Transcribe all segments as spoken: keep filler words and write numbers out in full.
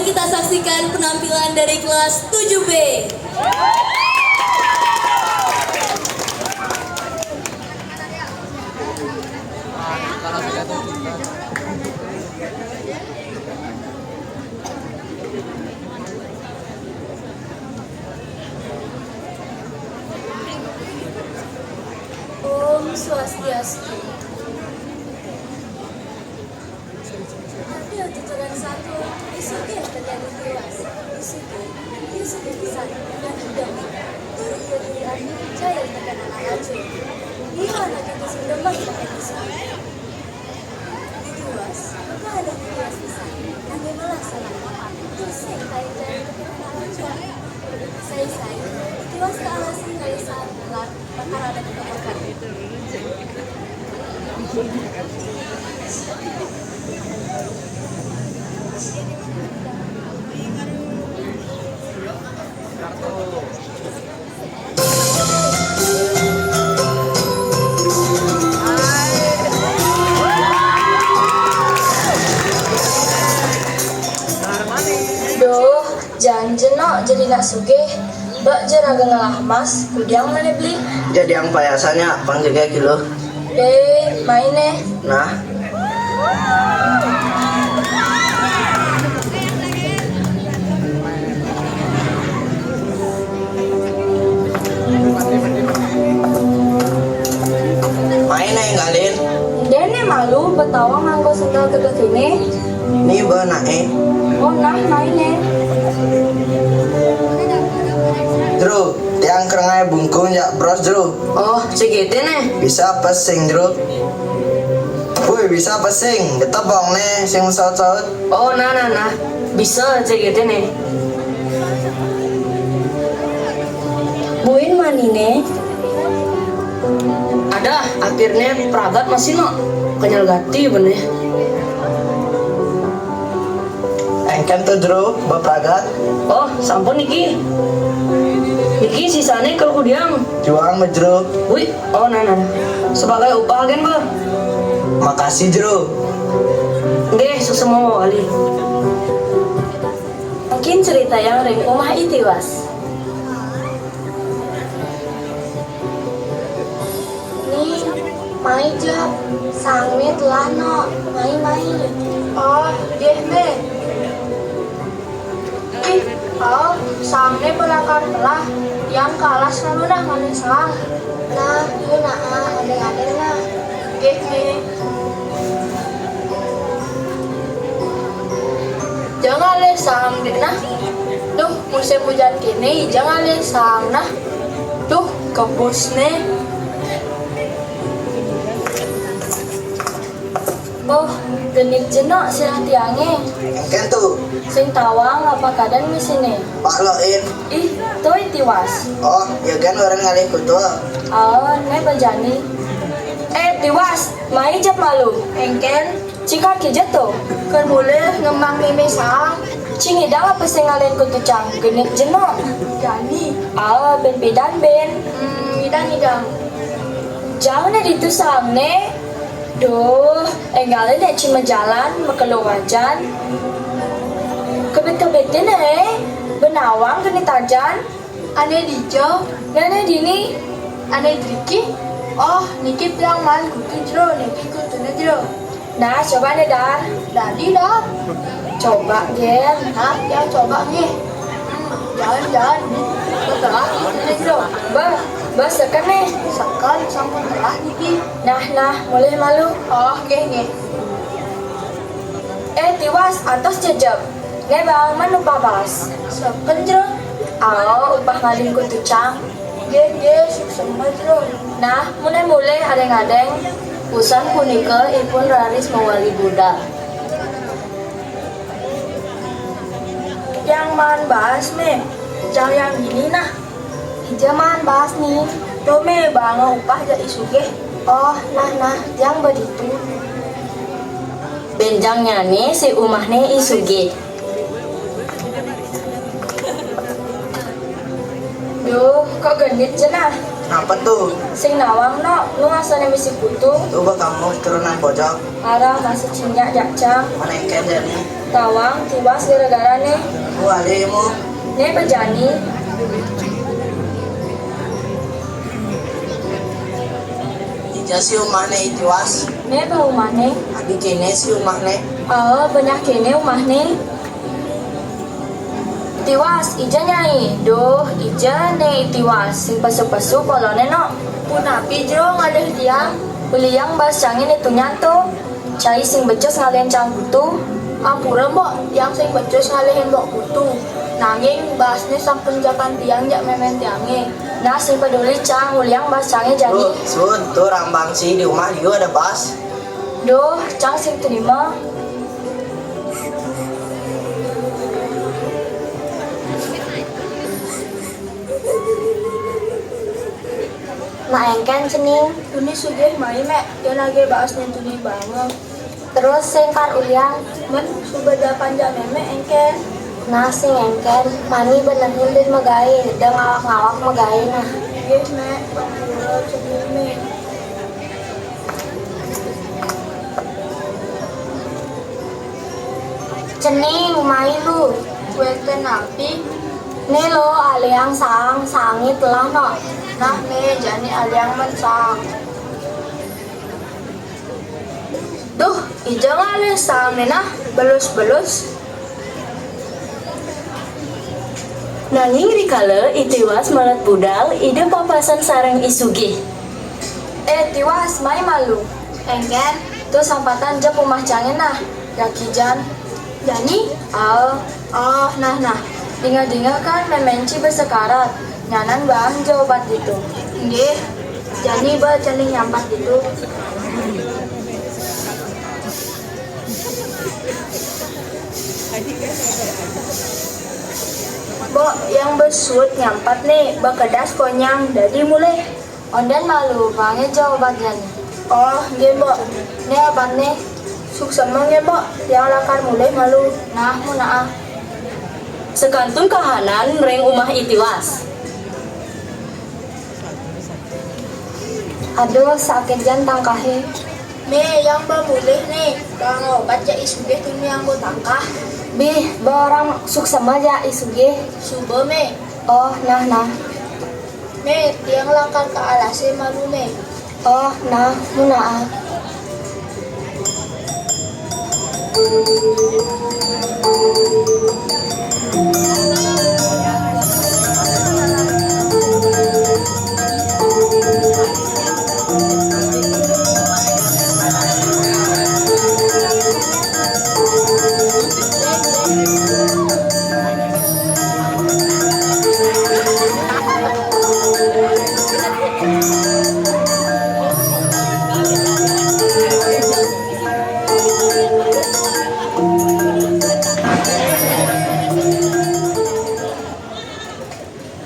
Kita saksikan penampilan dari kelas tujuh B. Om Swastiastu. Tapi tuturan satu, Isuke terjadi tiwas. Isuke, Isuke pisan, dan udah. Turu iya diri anu, jaya tekan anak aja. Iya, anak itu sudah mah pakai pisang. Ditiwas, apa ada tiwas pisan? Hanya malah salah paham. Tuh, saya kayak jaya tekan anak aja. Saya, saya, ditiwas ke alas sih, kayak saat. Duh, janjen no jadi nak sugih. Bak juragan ngelah emas, kudiang mana beli? Jadi yang payasannya, pang juga kilo. Deh, main eh. Nah. Main eh, Galin. Dene malu betawa nganggo sendal kedua sini. Ni ba nae. Oh, nah, nae ne. Jero, tiang kerengai bungkung jak bros, Jero. Oh, C G T ne. Bisa pesing, Jero. Woi, bisa pesing. Getebong ne, sing saut-saut. Oh, nah, nah, nah. Bisa C G T ne. Buin manine. Ada, akhirnya peragat masih no. Kenyal gati bener. Engken tuh, Jero, beperagat. Oh, sampun niki. Niki sisane kalau kudiang. Juang, Jero. Wih, oh, nah, nah. Sebagai upah gen, Bang. Makasih, Jero. Nggih, suksma wali. Mungkin cerita yang ring umah itiwas. Ni, mai jap, sang me telah no, mai, mai. Oh, nggih, me. Ih, oh, sang me pelakar telah, yang kalah selalu nah ngalih sang. Nah, ini nah, adeng-adeng nah. Nggih, me. Jangan le sang dek nah. Duh, musim hujan kene, jangan le sang nah. Duh, kebus ne. Boh, genit jeno sirah tiange. Engken tu. Sing tawang apa kadan misine? Pak Loin. Ih, toi tiwas. Oh, ya kan orang ngalih kutu. Oh, ne bejani. Eh, tiwas, mai jep malu. Engken. Cikar ki jeto. Ker mulih ngembang meme sang. Cing idang apa sing ngalen kutu cang? Genit jeno. Jani. Ah, ben pidan ben. Hmm, idang, idang. Jauh ne ditu sang ne. Duh, enggale ne cing majalan, makelo wajan. Kebit-kebit ne, benawang genit ajan. Ane dija? Nane dini? Ane driki? Oh, niki piang man kutu jero, niki kutune jero. Nah, coba ne, Dar. Dadi, Dar. Coba, Gen. Nah, piang coba nggih. Hmm, jangan, jangan. Telah kutune jero. Bah, bah, seken ne. Seken, sampun telah niki. Nah, nah, mulih malu. Oh, nggih, nggih. Eh, tiwas, atos jejeb. Ne bang, man upah baas? Seken jero? Ao, upah ngalih kutu cang. Nggih, nggih, suksma jero. Nah, mun ne mulih adeng-adeng. Usan punika ipun raris mawali budal. Yang maan baas, me. Jang yang dini nah. Ija maan baas ni. Duh, me, banga upah ja I Sugih. Oh, nah, nah, jang beditu. Benjang nyane si umahne I Sugih. Duh, kok genit cenah. Napa tuh? Sing nawang, Nok, nu asané misi kutu. Tuh, ba kamu keturunan bojog. Arah masih cinyak jak cang. Mana engkén jani? Tawang, tiwas gara-gara né. Walimu. Né bejani. Ija si umahné, Itiwas? Né ba umahné. Adi kéné si umahné. Ao, benyah kéné umahné. Tiwas, ija nyai. Duh, ija né Itiwas, sing pesu-pesu poloné, Nok. Punapi jero ngalih tiang? Uliang baas cangé né tunyan to. Cai sing becus ngalihin cang kutu. Ampura, Mbok, tiang sing becus ngalihin Mbok kutu. Nanging baasné sampun jakan tiang jak mémén tiangé. Nah, sing peduli cang, uliang baas cangé jani. Duh, Sun, tuh rambang si di umah liu ada baas. Duh, cang sing terima. Nah, engkén, Cening. Tuni sugih mai, Mék. Yén agé baasné tuni banget. Terus sing kar uliang. Mén suba jakan jak mémé engkén. Nah, sing engkén. Mani benehin din magaé, da ngawak-ngawak magaé nah. Nggih, Mék. Ampura, Cening, Mék. Cening, mai lu. Wénten napi? Né lo, aliang saang, saangé telah, Nok. Nah, Mé, jani aliang mén saang. Duh, ija ngalih saang né nah, belus-belus. Nanging rikala I Tiwas melet budal, Ida papasan sareng I Sugih. Eh, Tiwas, mai malu. Engkén, to sampatan jep umah cangé nah, Raki Jan. Jani? Ah, ah, nah, nah. Dingeh-dingeh kan mémén ci besekarat. Nyanan baang ja obat ditu. Nggih. Jani ba Cening nyampat ditu. Mbok, yang besut nyampat né, bekedas konyang, dadi mulih. Ondén malu, baang ja obat jani. Oh, nggih, Mbok. Né obatné. Suksema nggih, Mbok. Tiang lakar mulih malu. Nah, munaah. Sekantun kahanan ring umah I Tiwas. Aduh, sakit jan tangkahé. Mé, yang ba mulih né. Baang obat jak I Sugih tuni anggo tangkah. Bih, ba orang suksema jak I Sugih. Suba, Mé. Oh, nah, nah. Mé, tiang lakar ka alasé malu, Mé. Oh, nah, munaah.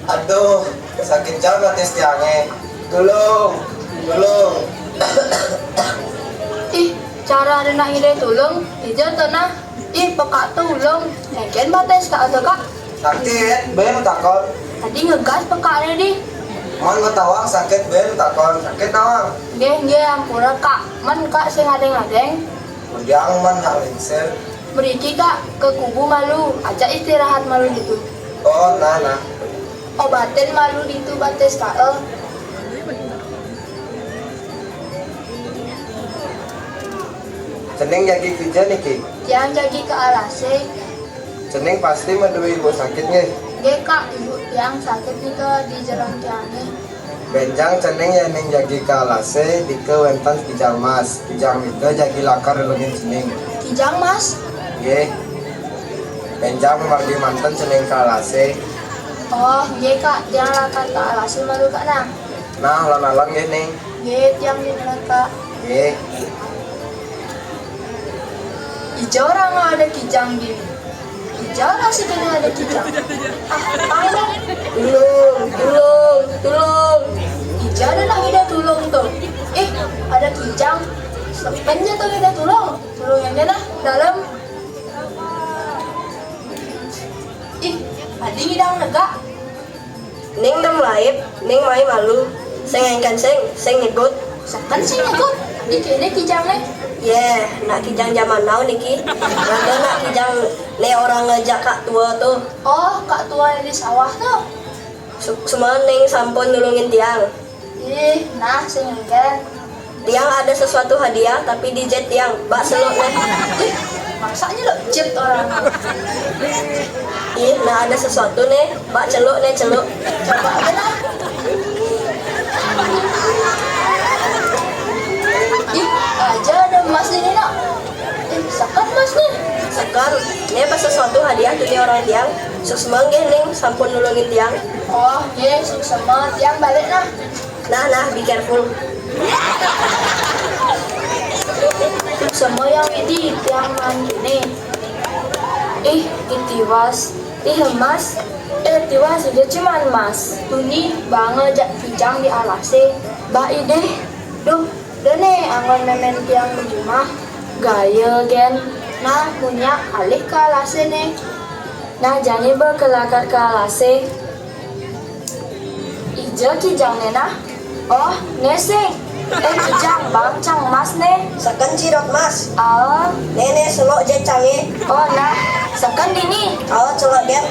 Aduh, sakit ja batis tiangé. Tulung, tulung. Ih, cara ada nak ngidih tulung, ija to nah. Ih, pekak to ulung. Engkén batis Kak to, Kak. Sakit, ben takon. Tadi ngegas pekakné di. Mon ba tawang sakit, ben takon. Sakit nawang. Nggih, nggih, ampura, Kak. Mén Kak sing ngadéng-ngadéng. Uliang mén hal lingsir. Mriki, Kak, ke kubu malu. Ajak istirahat malu ditu. Oh, nah, nah. Obatin malu ditu batis Kak, eh. Cening jagi kija niki? Tiang jagi ka alasé. Cening pasti madué ibu sakit nggih? Nggih, Kak, ibu tiang sakit nika di jero tiangé. Bénjang cening yéning jagi ka alasé, dika wénten kijang mas. Kijang nika jagi lakar nulungin cening. Kijang mas? Nggih. Bénjang margi manten cening ka alasé. Oh, nggih, Kak. Tiang lakar ka alasé malu, Kak, nah. Nah, alon-alon nggih, Ning. Nggih, tiang ninggal, Kak. Nggih. Ija orang ada kijang gini. Ija orang sih kena ada kijang. Ah, tolong. Tulung, tulung, tulung. Ija ada nak ida tulung tuh. Ih, ada kijang. Sepen ja tuh ida tulung. Tulung yang dia nah, dalam. Ih, adi ngidang negak. Ning dem laib, ning mai malu. Sing éngkén sing, sing ngigut. Seken sing ngigut. Di kéné kijangné. Yéh, nak kijang jaman now niki. Mangda nak kijang né orang ngajak kak tua tuh. Oh, kak tua yang di sawah tuh. Su- Suksma ning sampun nulungin tiang. Ih, nah, sing éngkén. Tiang ada sesuatu hadiah, tapi di jét tiang. Bak seluk né. Ih, masanya lo jét orang. Ih, nah ada sesuatu né. Bak celuk né, celuk. Coba aja lah. Ih, aja ada emas ini, nak. Ih, seken emas nih. Seken, né pas sesuatu hadiah tuni orang tiang. Suksma nggih ning sampun nulungin tiang. Oh, nggih, suksma tiang balik nah. Nah, nah, be careful. Suksma yang ini tiang manjune. Ih, itiwas. Ih, emas. Eh, tiwas aja cuman emas. Tuni banget jak kijang di alase. Ba idih. Duh, dene angon memen tiang di rumah. Gaya gen. Nah, munyak alih ke alase ne. Nah, jani ba kelakar ke alase. Ija kijang ne nah. Oh, ne sing. Eh, kijang bang cang emas ne. Seken cirok emas. Ah. Ne ne selok je cange. Oh, nah. Seken dini. Oh, celok dia.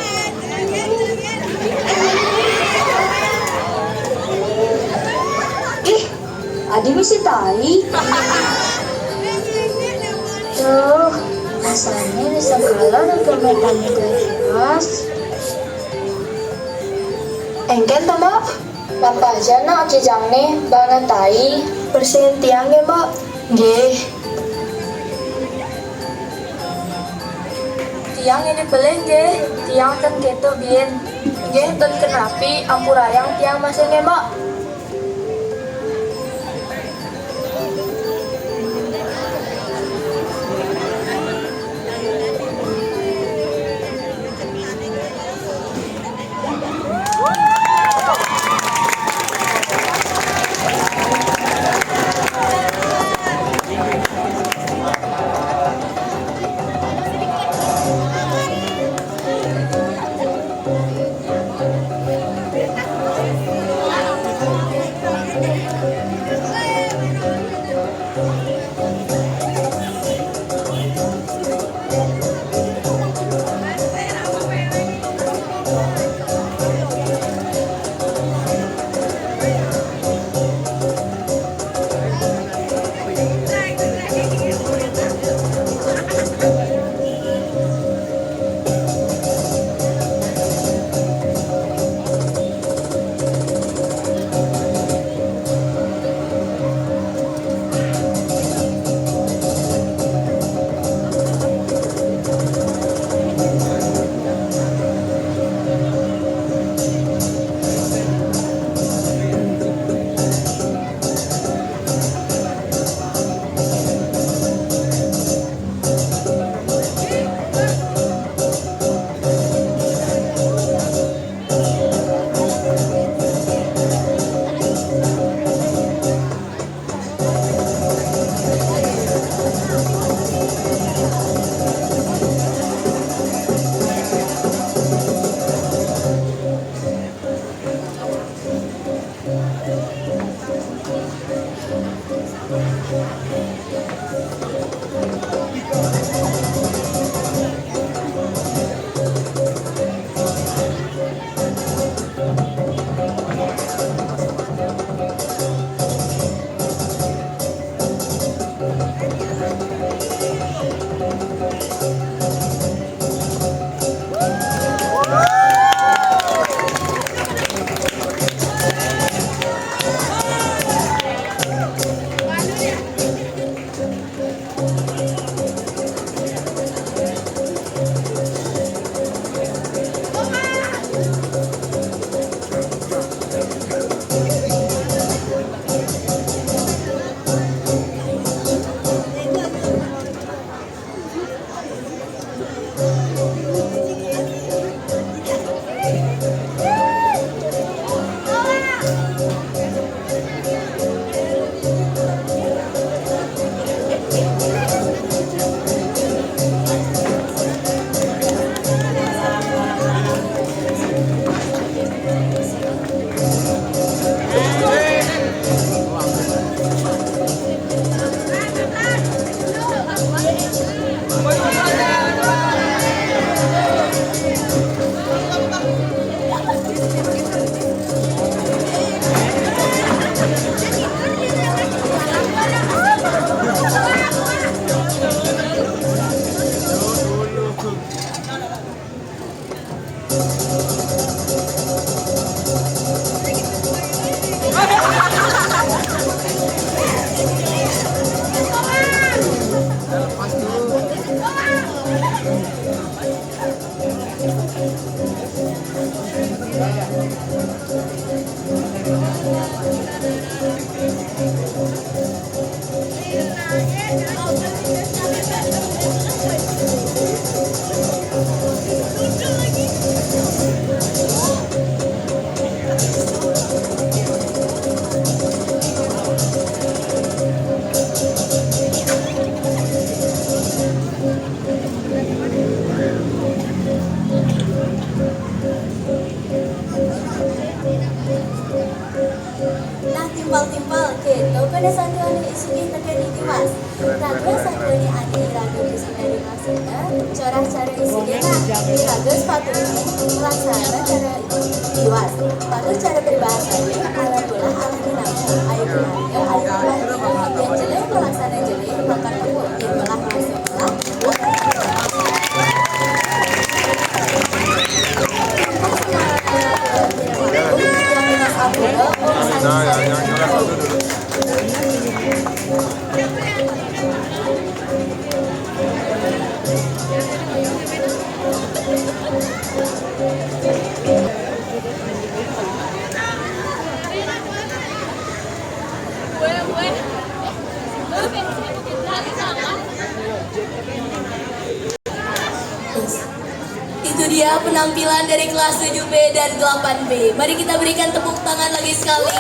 Ih, adi misi tai. Tuh, rasanya di sekolah udah kemetan itu mas. Engken to, Mbok? Napa aja nak kijang ne banget tai? Bersihin tiang ya, Mbok. Nggih. Tiang ini beli nggih, tiang ten keto biyen. Nggih, ten kenapi ampurayang tiang masih nggih, Mbok. Nah, timpal-timpal, kéto kan santuan anu sugih teu keni Tiwas. Raga santuan anu iraga geus mangrumpaykeun, corah cara sugih, nah, iraga sepatutna ngalaksanakeun cara Tiwas. Patuh cara paribasa gé, alhamdulillah, alhamdulillah. Ayo keluarga, ayo keluarga. Yén jelema ngalaksanakeun jelema, maka tepuk, yén melah, maka melah. Itu dia penampilan dari kelas tujuh B dan delapan B. Mari kita berikan tepuk tangan lagi sekali.